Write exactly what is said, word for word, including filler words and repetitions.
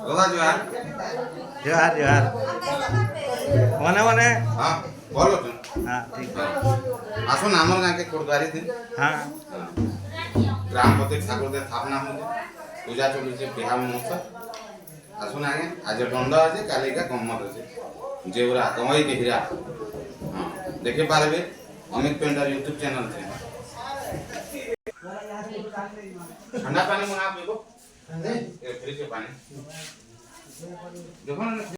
बाबा जोहार। जोहार, जोहार। मने, मने। हाँ, बोलो तुम। हाँ, ठीक है। हाँ। आसो ना, हमर गाँव के खुरद्वारी दिन। हाँ। हाँ। ग्राम पति ठाकुर के स्थापना होले, पूजा चलुचे, बिहाव महोत्सव। आसो ना आगे, आज डंडा आछे, काली का गम्मत आछे। जेवरा, गवई बेहरा। हाँ, देखे पारबे, अमित पेंडार YouTube channel छे। ठंडा पानी मंगा आप देखो। ए, fridge के पानी। देखो ना,